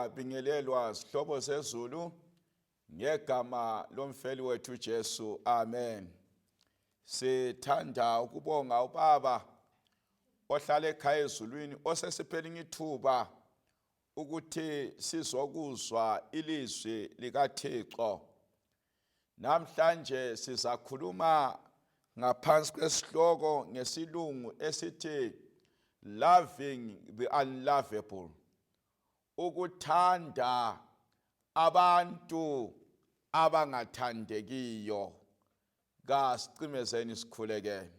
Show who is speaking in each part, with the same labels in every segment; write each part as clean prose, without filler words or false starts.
Speaker 1: Siyabingelelwa zihlobo zezulu ngegama lomfeli wethu Jesu. Amen. Sithanda ukubonga ubaba ohlala ekhaya ezulwini osesiphelinye ithuba ukuthi sizokuzwa ilizwi likaThixo. Namhlanje sizakhuluma ngaphansi kwesihloko ngesilungu esithi loving the unlovable, ukuthanda abantu abangathandekiyo. Kasicimezeni sikhuleke.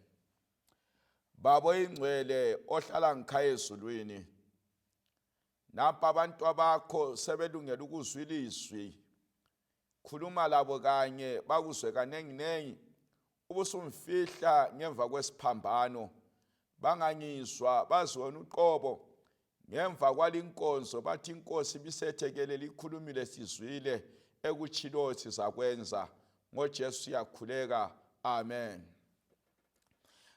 Speaker 1: Baba oyingcwele ohlala ngikhaya ezulwini, nampa abantu abakho sebelungela ukuzwa ilizwi. Khuluma labo kanye bakuzwe kanenginengi, ubusumfihla ngemva kwesiphambano, bangangizwa bazi wena uqobo. Ngemva kwalinkonzo bathi inkosi ibisethekelele ikhulumile sizwile ekutshiloyo sizakwenza. NgoJesu siyakhuleka, amen.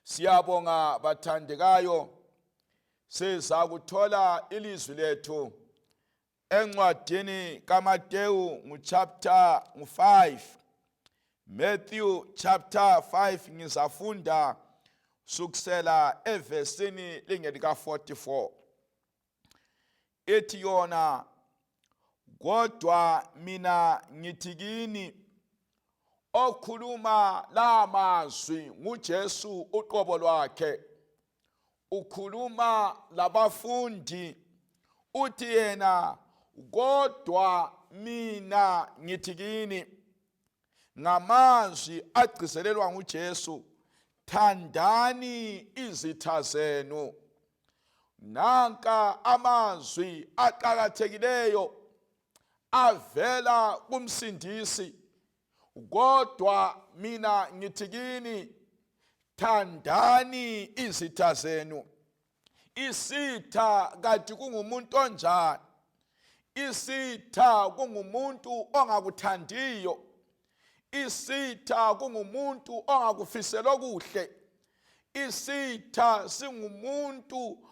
Speaker 1: Siyabonga bathandekayo, sizakuthola ilizwi lethu encwadini kaMatewu nguchapter ngu-5, Matthew chapter 5. Ngizafunda sukusela evesini lingelika-44. Ithi yona, kodwa mina ngithi kini, okhuluma la mazwi nguJesu uqobo lwakhe, ukhuluma labafundi, uthi yena, kodwa mina ngithi kini, ngamazwi agcizelelwa nguJesu, thandani izitha zenu. Nanka amazwi aqakathekileyo avela kumsindisi, kodwa mina ngithi kini, thandani izitha zenu. Isitha kanti kungumuntu onjani? Isitha kungumuntu ongakuthandiyo. Isitha kungumuntu ongakufisela okuhle. Isitha singumuntu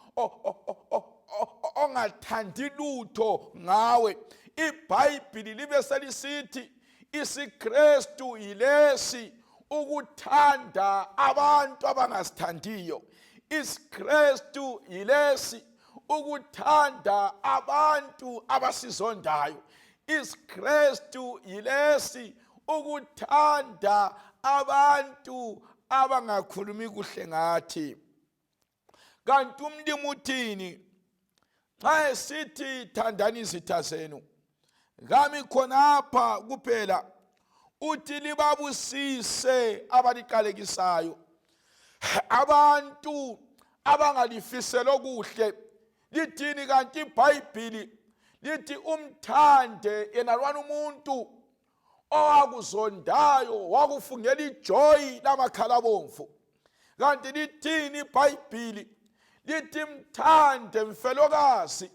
Speaker 1: ongathandi lutho ngawe. IBhayibhili libe selisithi isiKristu yilesi, ukuthanda abantu abangasithandiyo. IsiKristu yilesi, ukuthanda abantu abasizondayo. IsiKristu yilesi, ukuthanda abantu abangakhulumi kuhle ngathi. Kanti umlimi uthini nxa esithi thandani izitha zenu? Kami khonapha kuphela, uthi libabusise abaliqalekisayo, abantu abangalifisela okuhle. Lithini kanti iBhayibhili? Lithi umthande yena lwana umuntu owakuzondayo, wakufungela ijoyi lamakhala abomvu. Kanti lithini iBhayibhili? Lithi mthande mfelokazi,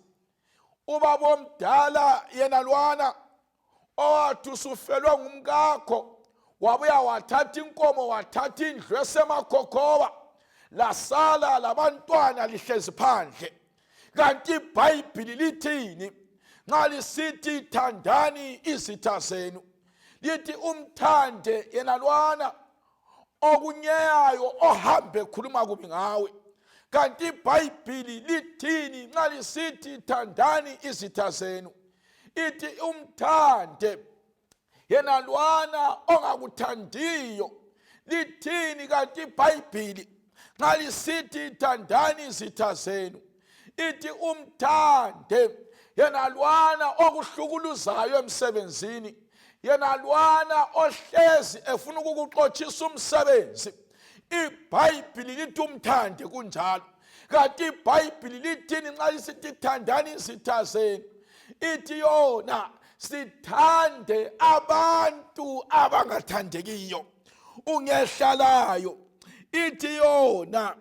Speaker 1: ubaba omdala yena lwana owathi usufelwe ngumkakho, wabuya wathatha inkomo, wathatha indlu esemakhokhoba, lasala labantwana lihlezi phandle. Kanti iBhayibhili lithini nxa lisithi thandani izitha zenu? Lithi umthande yena lwana okunyeyayo, ohambe ekhuluma kubi ngawe. Kanti iBhayibhili lithini nxa lisithi thandani izitha zenu? Ithi umthande yena lwana ongakuthandiyo. Lithini kanti iBhayibhili nxa lisithi thandani izitha zenu? Ithi umthande yena lwana okuhlukuluzayo emsebenzini, yena lwana ohlezi efuna ukukuxotshisa umsebenzi. IBhayibhili lithi umthande kunjalo. Kanti iBhayibhili lithini nxa lisithi thandani izitha zenu? Ithi yona sithande abantu abangathandekiyo. Ungehlalayo ithi yona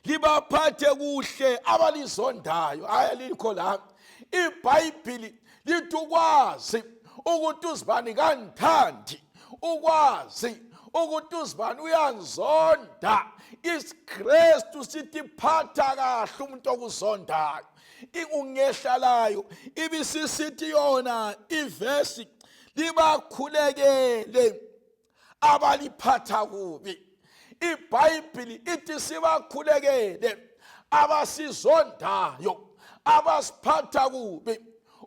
Speaker 1: libaphathe kuhle abalizondayo. Hayi, alikho la. IBhayibhili lithi ukwazi ukuthi uzibani kangithandi, ukwazi Ukuthi uzibani uyanzonda. IsiKristu sithi phatha kahle umuntu okuzondayo. Ingungehlalayo ibisisithi yona ivesi libakhulekele abaliphatha kubi. IBhayibhili ithi sibakhulekele abasizondayo, abasiphatha kubi.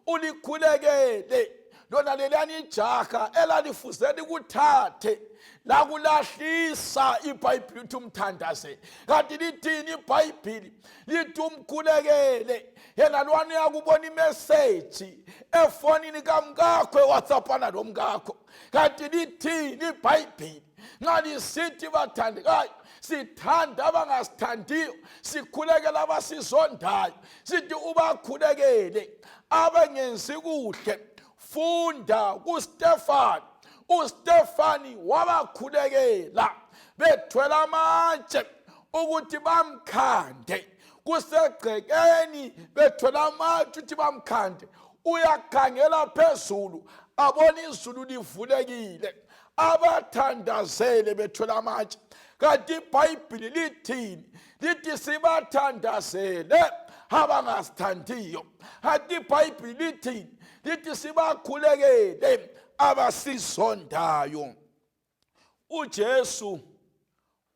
Speaker 1: Ulikhulekele lona leliyani ijaha elalifuze likuthathe lakulahlisa. IBhayibhili uthi umthandaze. Kanti lithini iBhayibhili? Lithi umkhulekele yena lwana uyakubona imeseji efonini kamkakho ewhatsappana lomkakho. Kanti lithini iBhayibhili nxa lisithi bathandekayo sithanda abangasithandiyo, sikhulekela abasizondayo? Sithi ubakhulekele abengenzi kuhle. Funda kuStefani. UStefani wabakhulekela bethwele amatshe ukuthi bamkhande, kusegcekeni bethwele amatshe ukuthi bamkhande. Uyakhangela phezulu abona izulu livulekile, abathandazele bethwele amatshe. Kanti iBhayibhili lithini? Lithi sibathandazele abangasithandiyo. Kanti iBhayibhili lithini? Lithi sibakhulekele abasizondayo. UJesu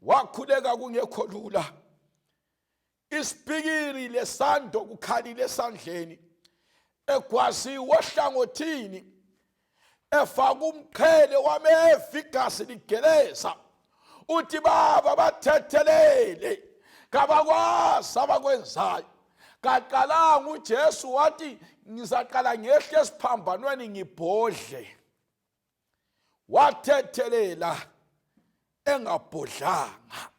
Speaker 1: wakhuleka kungekho lula. Isipikiri lesando kukhalile esandleni, egwaziwe ohlangothini, efaka umqhele wameva, igazi ligeleza. Uthi, "Baba, bathethelele, kabakwazi abakwenzayo." Kaqalanga uJesu wathi, "Ngizaqala ngehle esiphambanweni ngibhodle." Wathethelela engabhodlanga.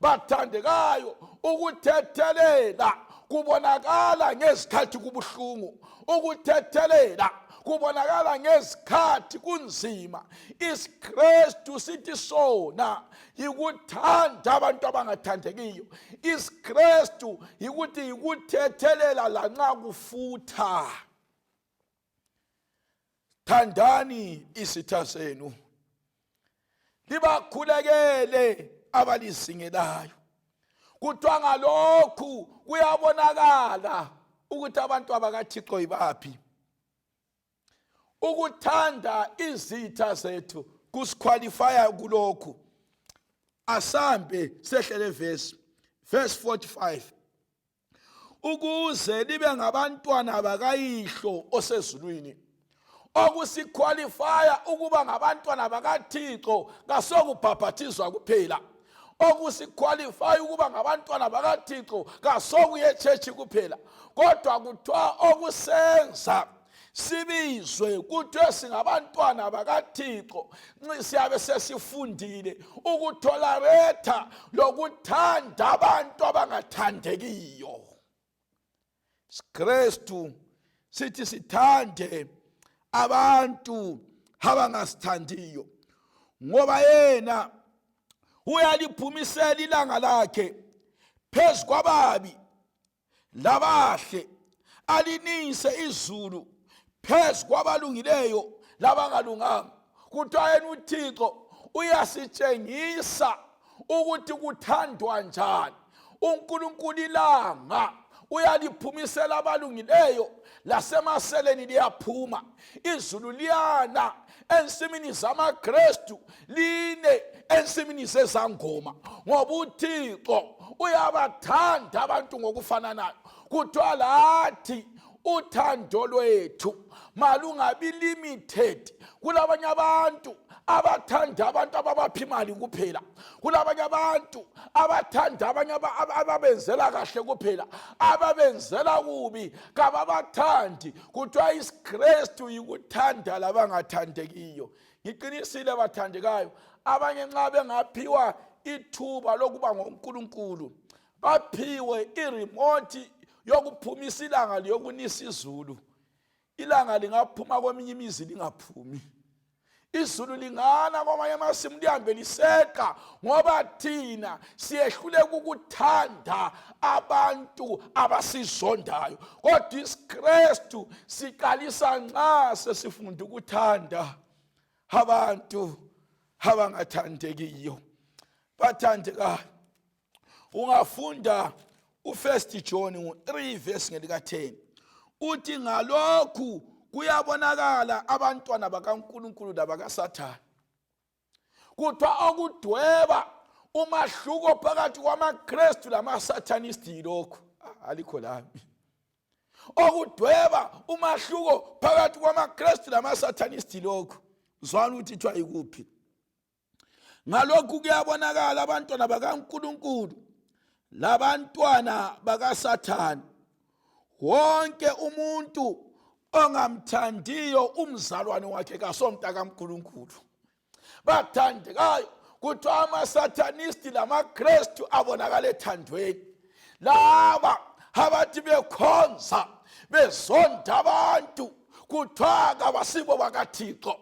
Speaker 1: Bathandekayo, ukuthethelela kubonakala ngezikhathi kubuhlungu, ukuthethelela kubonakala ngezikhathi kunzima. IsiKristu sithi sona yikuthanda abantu abangathandekiyo. IsiKristu yikuthi yikuthethelela lanxa kufutha. Thandani isitha senu, libakhulekele abalizingelayo. Kuthiwa ngalokhu kuyabonakala ukuthi abantu abakaThixo yibaphi. Ukuthanda izitha zethu kusiqualifya kulokhu. Asambe sehlele verse 45: ukuze libe ngabantwana bakayihlo osezulwini. Okusiqualifya ukuba ngabantwana bakaThixo kasokubhabhathizwa kuphela. Okusiqualifya ukuba ngabantwana bakaThixo kasokuye echechi kuphela, kodwa kuthiwa okusenza sibizwe kuthiwe singabantwana bakaThixo siyabe sesifundile ukutolerate lokuthanda abantu abangathandekiyo. Sikristu sithi sithande abantu abangasithandiyo, ngoba yena uyaliphumisela ilanga lakhe phezu kwababi labahle, alinise izulu phezu kwabalungileyo labangalunganga. Kuthiwa yena uThixo uyasitshengisa ukuthi kuthandwa njani. UNkulunkulu ilanga uyaliphumisela abalungileyo, lasemaseleni liyaphuma. Izulu liyana ensimini zamaKristu, line ensimini zezangoma, ngoba uThixo uyabathanda abantu ngokufananayo. Kuthiwa lathi uthando lwethu malungabi limited. Kulabanye abantu abathanda abantu ababapha imali kuphela, kulabanye abantu abathanda abanye ababenzela kahle kuphela, ababenzela kubi kababathandi. Kuthiwa isiKristu yikuthanda labangathandekiyo. Ngiqinisile, bathandekayo, abanye nxa bengaphiwa ithuba lokuba ngoNkulunkulu, baphiwe iremote yokuphumisa ilanga liyokunisa izulu, ilanga lingaphuma kweminye imizi lingaphumi, izulu lingana kwamanye amasimu lihambe liseqa, ngoba thina siyehluleka ukuthanda abantu abasizondayo. Kodwa isiKristu siqalisa nxa sesifunda ukuthanda abantu. Abangathandekiyo, bathandekayo, ungafunda uFirst John ngo3 verse ngelika 10, uthi ngalokhu kuyabonakala abantwana bakaNkuluNkulu labakaSathane. Kuthiwa okudweba umahluko phakathi kwamaKristu lamaSathanisti yilokhu. Ah, alikho lami. Okudweba umahluko phakathi kwamaKristu lamaSathanisti lokhu. Zwana ukuthi kuthiwa ikuphi. Ngalokhu kuyabonakala abantwana bakaNkuluNkulu labantwana bakaSathane. Wonke umuntu ongamthandiyo umzalwane wakhe kasomnta kaNkuluNkulu. Bathandekayo, kuthiwa amasathanisti lamaKristu abonakala ethandweni. Laba abathi bekhonza bezonda abantu, kuthiwa kabasibo bakaThixo.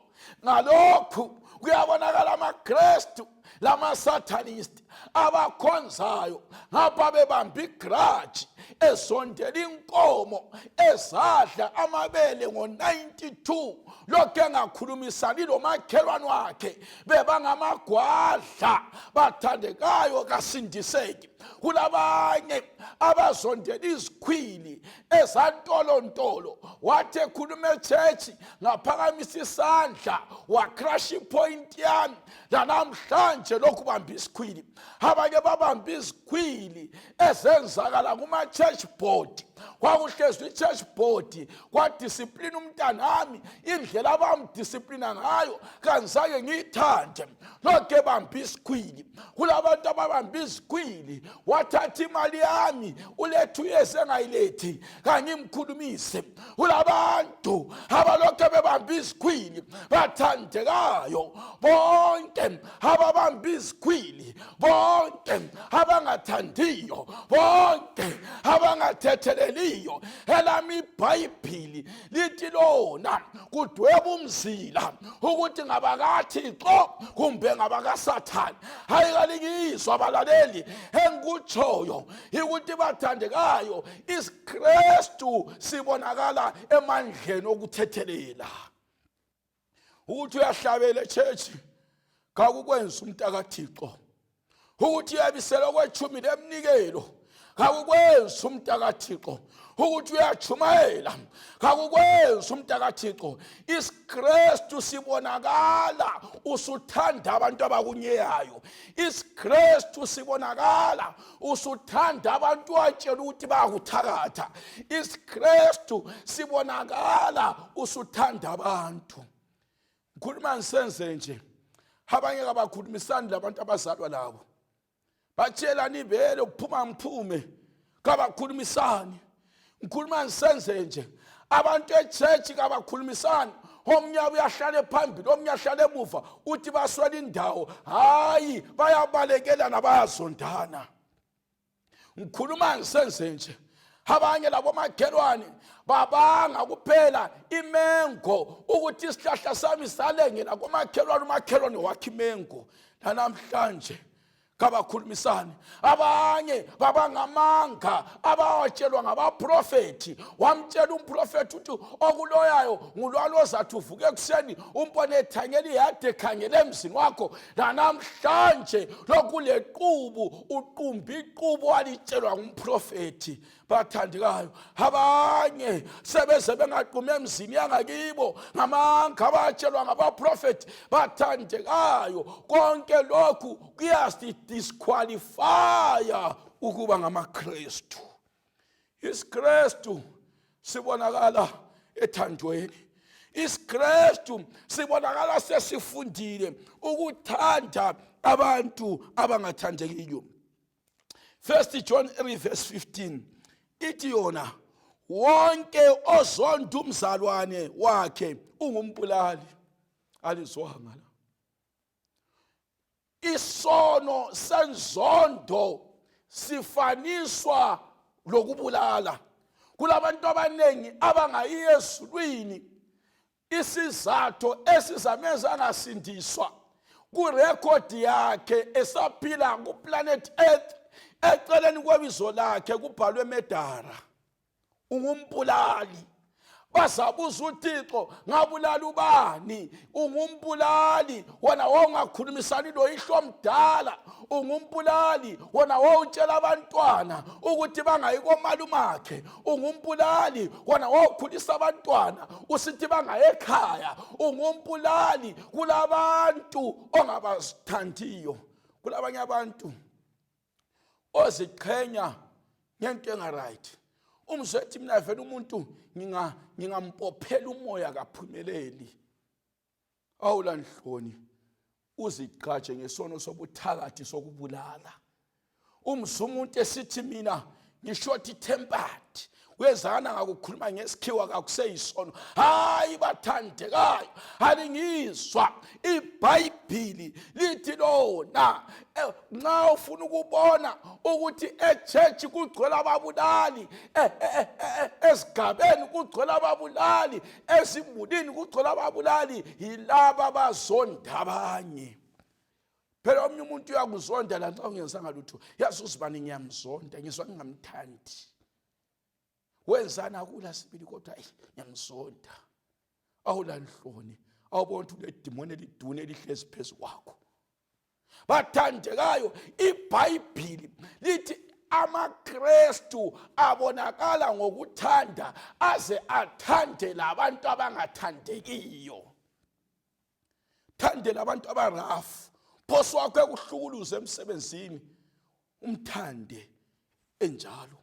Speaker 1: Ngalokhu kuyabonakala amaKristu lamasathanisti abakhonzayo ngapha bebamba igraji, ezondela inkomo ezadla amabele ngo-92, lokhu engakhulumisani lomakhelwane wakhe, bebangamagwadla. Bathandekayo, kasindiseki. Kulabanye abazondela izikhwili ezantolontolo, wathi ekhuluma echurch ngaphakamisa isandla, wacrash ipoint yami. Lanamhlanje lokhu bamba isikhwili. Abanye babamba izikhwili ezenzakala kuma-church board. Kwakuhlezwa i-church board, kwadisiplina umntanami. Indlela abamdisiplina ngayo kanzange ngiyithande. Lokhe bamba isikhwili. Kulabantu ababamba izikhwili, wathatha imali yami, uletha uyese engayilethi, kangimkhulumise. Kulabantu abalokhe bebamba izikhwili. Bathandekayo, bonke ababamba izikhwili, bonke abangathandiyo, bonke abangathetheleliyo, elami iBhayibhili lithi lona kudweba umzila ukuthi ngabakaThixo kumbe ngabakaSathane. Hayi, kalikizwa abalaleli. Engikutshoyo ukuthi, bathandekayo, isiKristu sibonakala emandleni okuthethelela. Ukuthi uyahlabela echurch kakukwenza umuntu akaThixo. Ukuthi uyabisela kwechumi lemnikelo kakukwenza umuntu akaThixo. Ukuthi uyachumayela kakukwenza umuntu akaThixo. IsiKristu sibonakala usuthanda abantu abakunyeyayo. IsiKristu sibonakala usuthanda abantu watshela ukuthi bayakuthakatha. IsiKristu sibonakala usuthanda abantu. Ngikhuluma ngisenze nje, abanye kabakhulumisani labantu abazalwa labo, batshelana ibele uphuma ngiphume, kabakhulumisani. Ngikhuluma ngisenze nje, abantu echurch kabakhulumisani. Omunye uyahlala phambili, omunye ahlala emuva, uthi baswela indawo. Hayi, bayabalekelana, bayazondana. Ngikhuluma ngisenze nje, abanye labomakhelwane babanga kuphela imengo, ukuthi isihlahla sami salengela komakhelwane, umakhelwane wakhe imengo. Nanamhlanje kabakhulumisani. Abanye babangamanga abawatshelwa ngabaprofethi. Wamtshela umprofethi ukuthi okuloyayo ngulwalo ozathi uvuke ekuseni umbone ethanyela ihade, ekhangele emzini wakho. Lanamhlanje lokulequbu, uqumba iqubu walitshelwa ngumprofethi. Bathandekayo, abanye sebeze bengaqumi emzini yangakibo ngamanga abatshelwa ngabaprofethi. Bathandekayo, konke lokhu kuyasidisqualifya ukuba ngamaKristu. IsiKristu sibonakala ethandweni. IsiKristu sibonakala sesifundile ukuthanda abantu abangathandekiyo. First John 3 verse 15 ithi yona, wonke ozonda umzalwane wakhe ungumbulali. Alizwanga la. Isono senzondo sifaniswa lokubulala. Kulabantu abaningi abangayi ezulwini, isizathu esizamenza angasindiswa, kurekhodi yakhe esaphila kuplanet Earth, eceleni kwebizo lakhe kubhalwe murderer, ungumbulali. Bazabuza uThixo, ngabulala ubani? Ungumbulali wona, wawungakhulumisani loyihlo omdala. Ungumbulali wona, wawutshela abantwana ukuthi bangayi komalumakhe. Ungumbulali wona, wawukhulisa abantwana usithi bangayi ekhaya. Ungumbulali. Kulabantu ongabazithandiyo, kulabanye abantu oziqhenya ngento engaright. Umzwe ethi, mina vele umuntu ngingampophela umoya kaphumeleli. Awulanhloni, uzigqaje ngesono sobuthakathi sokubulala. Umzwe umuntu esithi, mina ngi-short tempered, wezana ngakukhuluma ngesikhiwa kakuseyisono. Hayi, bathandekayo, alingizwa. Ibhayibhili lithi lona, nxa ufuna ukubona ukuthi echurch kugcwele ababulali, esigabeni kugcwele ababulali, ezimulini kugcwele ababulali, yilaba bazonda abanye. Phela omunye umuntu uyakuzonda la nxa ungenzanga lutho. Yazi uzibani, ngiyamzonda, ngizwa ngingamthandi. Wenzani? Akula sibili, kodwa eyi, ngiyamzonda. Awulanhloni, awubona ukuthi uledimoni eliduna elihlezi phezu kwakho. Bathandekayo, iBhayibhili lithi amaKrestu abonakala ngokuthanda, aze athande labantu abangathandekiyo. Thande labantu abarafu. Phoso wakho ekuhlukuluza emsebenzini, umthande enjalo.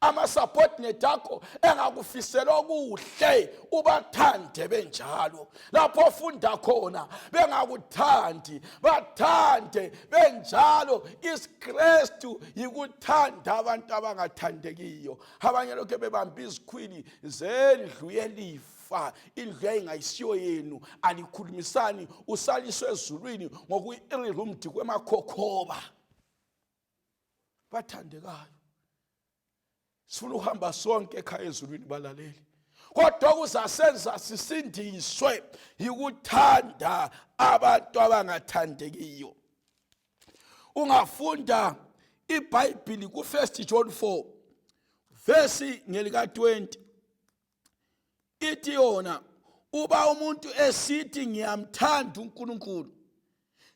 Speaker 1: Ama-subordinate akho engakufisela okuhle, ubathande benjalo. Lapho ofunda khona bengakuthandi, bathande benjalo. IsiKrestu yikuthanda abantu abangathandekiyo. Abanye lokhu bebamba izikhwili zendlu yelifa, indlu yayingayisiyo yenu, alikhulumisani, usaliswe ezulwini ngokuyi-irumdi kwemakhokhoba. Bathandekayo, sifuna ukuhamba sonke ekhaya ezulwini, balaleli, kodwa kuzasenza sisindiswe yikuthanda abantu abangathandekiyo. Ungafunda iBhayibhili ku-1 John 4 verse ngelika 20, ithi yona, uba umuntu esithi, ngiyamthanda uNkulunkulu,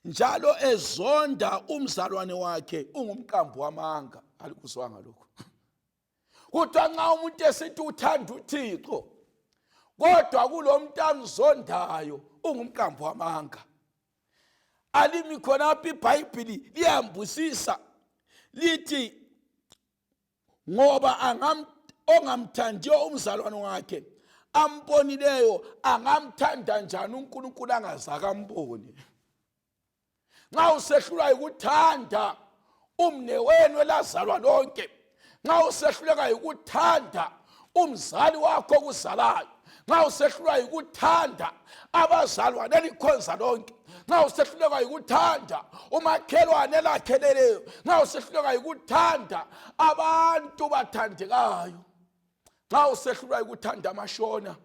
Speaker 1: njalo ezonda umzalwane wakhe, ungumqambi wamanga. Alikuzwanga lokho? Kuthiwa nxa umuntu esithi uthanda uThixo kodwa kulo muntu amzondayo, ungumqambi wamanga. Alimi khonapha, iBhayibhili liyambusisa, lithi ngoba ongamthandiyo umzalwane wakhe ambonileyo, angamthanda njani uNkulunkulu angazake ambone? Nxa usehlulwa yikuthanda umne wenu elazalwa lonke, nxa usehluleka yikuthanda umzali wakho okuzalayo, nxa usehlulwa yikuthanda abazalwane elikhonza lonke, nxa usehluleka yikuthanda umakhelwane elakheleleyo, nxa usehluleka yikuthanda abantu bathandekayo, nxa usehlulwa yikuthanda amashona,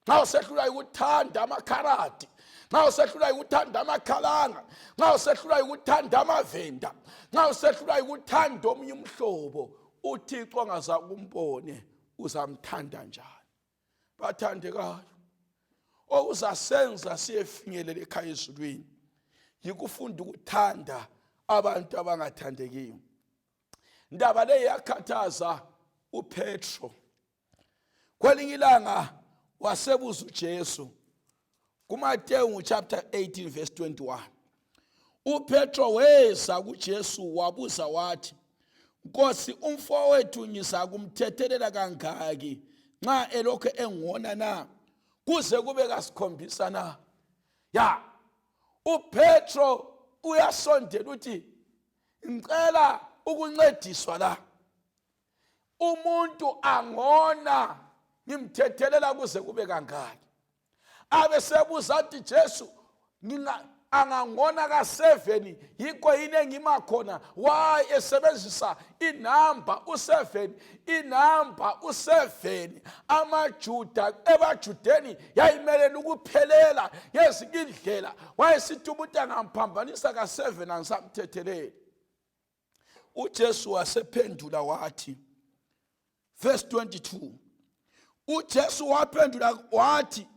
Speaker 1: nxa usehlulwa yikuthanda amakharadi, nxa usehlulwa yikuthanda amakhalanga, nxa usehlulwa yikuthanda amavenda, nxa usehlulwa yikuthanda omunye umhlobo, uThixo angaza kumbone, uzamthanda njani? Bathandekayo, okuzasenza siyefinyelela ekhaya ezulwini yikufunda ukuthanda abantu abangathandekiyo. Ndaba le yakhathaza uPetro. Kwelinye ilanga wasebuza uJesu kuMateyu chapter 18 verse 21. UPetro weza kuJesu wabuza wathi, Nkosi, umfowethu ngiza kumthethelela kangaki nxa elokhu engona na? Kuze kube kasikhombisa na? Ya, uPetro uyasondela, uthi, ngicela ukuncediswa la. Umuntu angona, ngimthethelela kuze kube kangaki? Abe sebuza athi, Jesu, nginga angangona ka-7, yikho yini engima khona? Why esebenzisa inamba u-7? Inamba u-7 amaJuda, ebaJudeni yayimelela ukuphelela ngezinye indlela. Wayesithi umuntu angamphambanisa ka-7, angisamthetheleli. UJesu wasephendula wathi, verse 22, uJesu waphendula wathi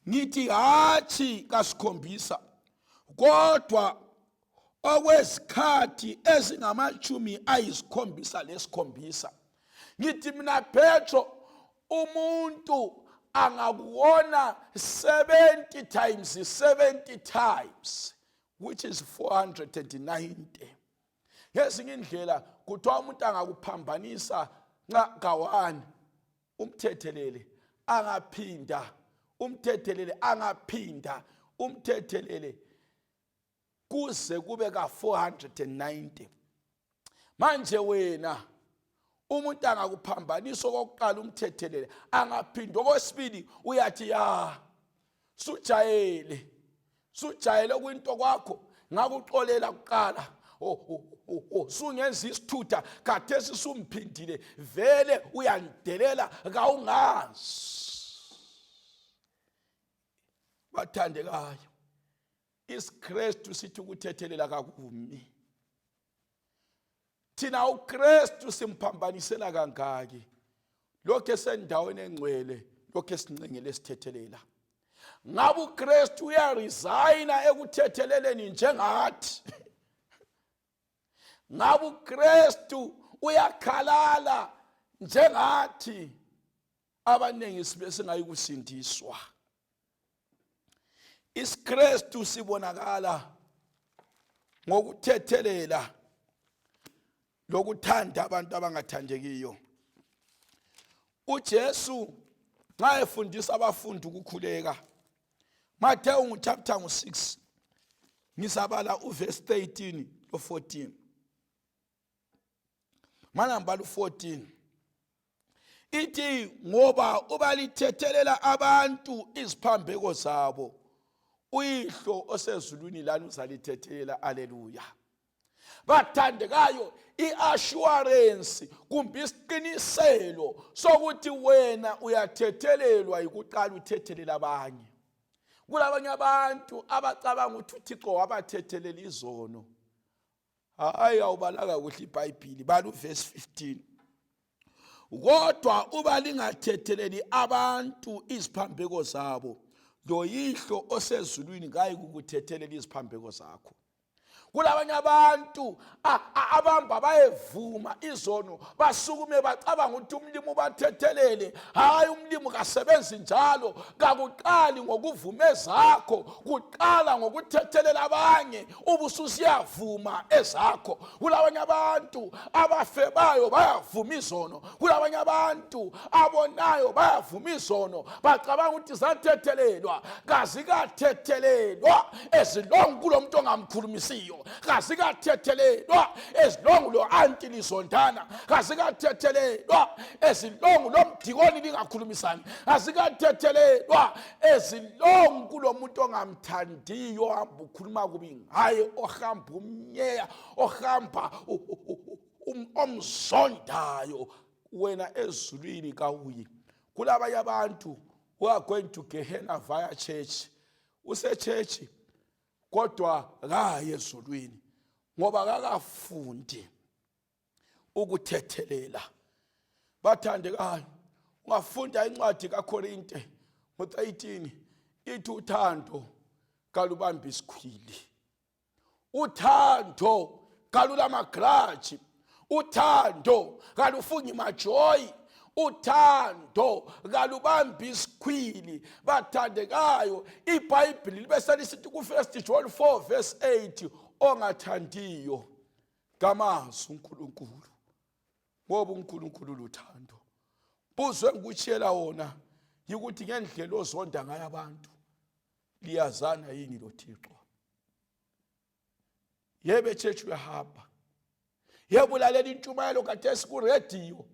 Speaker 1: ngithi hatshi kasikhombisa kodwa okwezikhathi ezingamashumi ayisikhombisa lesikhombisa ngithi mina Petro umuntu angakuwona 70 times 70 times which is 490 ngezinye indlela kuthiwa umuntu angakuphambanisa nxa kawani umthethelele angaphinda umthethelele angaphinda umthethelele kuze kube ka-490 manje wena umuntu angakuphambanisa okokuqala umthethelele angaphinda okwesibili uyathi ya sujayele sujayele kwinto kwakho ngakuxolela kuqala sungenza isithutha khathesi sumphindile vele uyangidelela kawungazi bathandekayo isiKristu sithi ukuthethelela kakumi thina uKristu simphambanisela kangaki lokho esendaweni engcwele lokho esincengele esithethelela ngabe uKristu uyaresigna ekuthetheleleni njengathi ngabe uKristu uyakhalala njengathi abaningi sibe singayikusindiswa isiKristu sibonakala ngokuthethelela lokuthanda abantu abangathandekiyo uJesu nxa efundisa abafundi ukukhuleka Mateyu nguchapter ngu-6 ngizabala uverse 13 lo-14 mana ngibala u-14 ithi ngoba uba lithethelela abantu iziphambeko zabo uyihlo osezulwini lani uzalithethelela aleluya bathandekayo i-assurance kumbe isiqiniselo sokuthi wena uyathethelelwa yikuqala uthethelela abanye kulabanye abantu abacabanga ukuthi uthixo wabathethelela izono hayi awubalanga kuhle ibhayibhili bala uvesi 15 kodwa uba lingathetheleli abantu iziphambeko zabo loyihlo osezulwini kayi kukuthethelela iziphambeko zakho kulabanye abantu abamba bayevuma izono basukume bacabanga ukuthi umlimi ubathethelele hhayi umlimi kasebenzi njalo kakuqali ngokuvuma ezakho kuqala ngokuthethelela abanye ubususiyavuma ezakho kulabanye abantu abafebayo bayavuma izono kulabanye abantu abonayo bayavuma izono bacabanga ukuthi zathethelelwa kazikathethelelwa as long kulo muntu ongamkhulumisiyo kazikathethelelwa as long lo anti lizondana kazikathethelelwa as long lo mdikoni lingakhulumisani kazikathethelelwa as long kulo muntu ongamthandiyo ohamba ukhuluma kubi ngaye ohamba umnyeya ohamba um, omzondayo wena ezulwini kawuyi kulabanye abantu who are going to Gehenna via church usechurch kodwa kaye ezulwini ngoba kakafundi ukuthethelela bathandekayo ungafunda incwadi kaKorinte ngo-13 ithi uthando kalubambi isikhwili uthando kalulamagraji uthando kalufungi majoyi uthando kalubambi isikhwili bathandekayo ibhayibhili libe selisithi ku-1 john 4 verse 8 ongathandiyo kamazi unkulunkulu ngoba unkulunkulu luthando buzwe engikutshiyela wona yikuthi ngendlela ozonda ngayo abantu liyazana yini lothixo yebo echurch uyahamba yebo ulalela intshumayelo khathesi kurediyo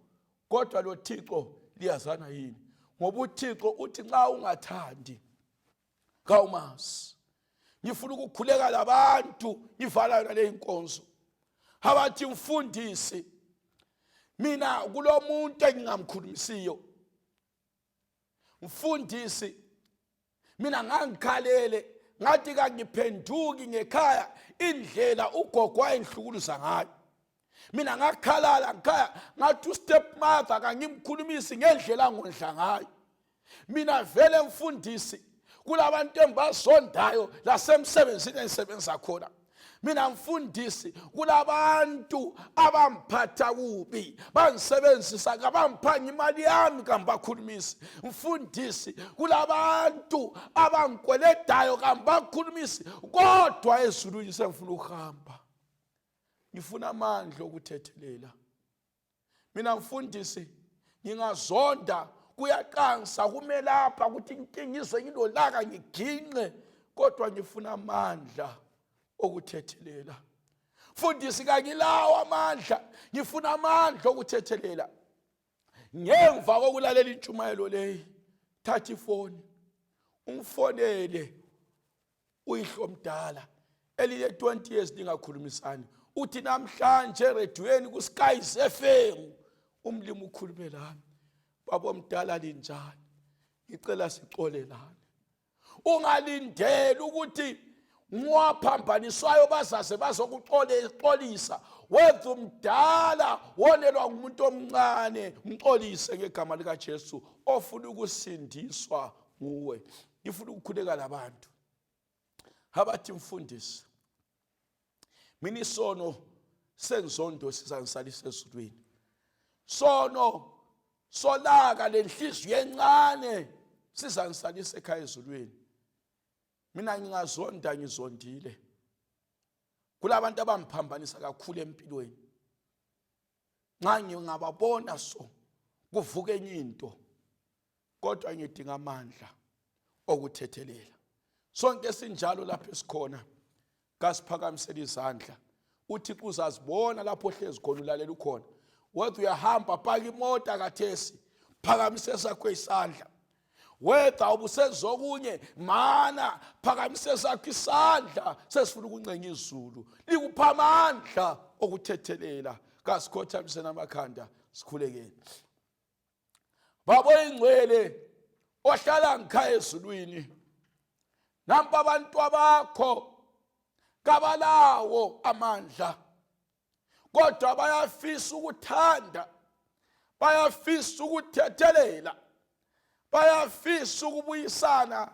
Speaker 1: kodwa lo thixo liyazana yini ngoba uthixo uthi nxa ungathandi kawumazi ngifuna ukukhuleka labantu ngivala yona le inkonzo abathi mfundisi mina kulomuntu engingamkhulumisiyo mfundisi mina ngangikhalele ngathi kangiphenduki ngekhaya indlela ugogo wayengihlukuluza ngayo Mina ngakhalala ngikhaya ngathi ustep mother kangimkhulumisi ngendlela angondla ngayo. Mina vele mfundisi kulabantu engibazondayo lasemsebenzini engisebenza khona. Mina mfundisi kulabantu abamphatha kubi, bangisebenzisa kabamphanga imali yami kambakhulumisi. Mfundisi kulabantu abangikweledayo kambakhulumisi, kodwa ezulwini sengifuna ukuhamba. Ngifuna amandla okuthethelela. Mina mfundisi ngingazonda kuyaqansa kumelapha ukuthi ngize ngilolaka ngiginqe, kodwa ngifuna amandla okuthethelela. Mfundisi kangilawo amandla, ngifuna amandla okuthethelela. Ngemva kokulalela intshumayelo leyi, thatha ifoni umfonele uyihlo omdala eline 20 years ningakhulumisani, uthi namhlanje erediyweni ku-Skies FM umlimi ukhulume lami, baba omdala linjani, ngicela sixolelane. Ungalindeli ukuthi ngwaphambaniswayo bazaze bazokuxolisa. Wenza umdala wonelwa ngumuntu omncane, mxolise ngegama likaJesu ofuna ukusindiswa nguwe. Ngifuna ukukhuleka labantu abathi mfundisi, mina isono senzondo sizangisalisa ezulwini, sono solaka lenhliziyo encane sizangisalisa ekhaya ezulwini. Mina ngingazonda, ngizondile kulabantu abangiphambanisa kakhulu empilweni. Nxa ngingababona so kuvuka enye into, kodwa ngidinga amandla okuthethelela. Sonke sinjalo lapho esikhona, kasiphakamisele izandla. uThixo uzazibona lapho ohlezi khona ulalela ukhona. Whether uyahamba, paka imota kathesi, phakamise sakho isandla. Whether ubusenzokunye, mana phakamise sakho isandla. Sesifuna ukuncenga izulu likupha amandla okuthethelela. Kasikhothamise amakhanda sikhulekeni. Baba oyingcwele ohlala ngikhaya ezulwini, nampa abantu abakho kabalawo amandla, kodwa bayafisa ukuthanda, bayafisa ukuthethelela, bayafisa ukubuyisana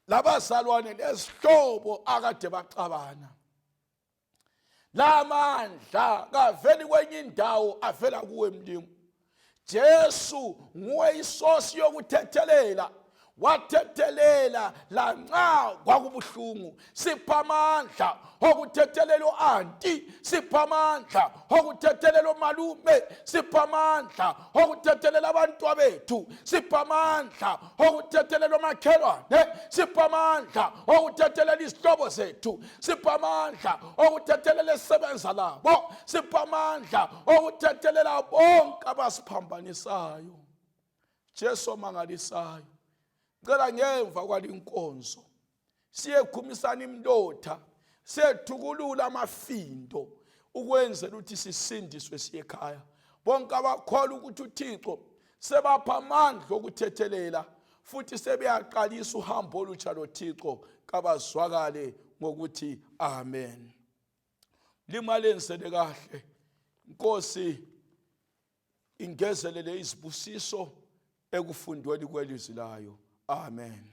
Speaker 1: labazalwane nezihlobo akade baxabana. Lamandla kaveli kwenye indawo, avela kuwe mlimu. Jesu nguwe isosi yokuthethelela, wathethelela lanxa kwakubuhlungu. Sipha amandla okuthethelela o-anti, sipha amandla okuthethelela omalume, sipha amandla okuthethelela abantwa bethu, sipha amandla okuthethelela omakhelwane, sipha amandla okuthethelela izihlobo zethu, sipha amandla okuthethelela esisebenza labo, sipha amandla okuthethelela bonke abasiphambanisayo. Jesu omangalisayo, cela ngemva kwalinkonzo siyekhumisana imlotha, sethukulula amafindo ukwenzela ukuthi sisindiswe siye ekhaya. Bonke abakholwa ukuthi uThixo sebapha amandla okuthethelela futhi sebeyaqalisa uhambo olutsha loThixo, kabazwakale ngokuthi amen. Limalenzele kahle Nkosi, ingezelele izibusiso ekufundweni kwelizwi layo. Amen.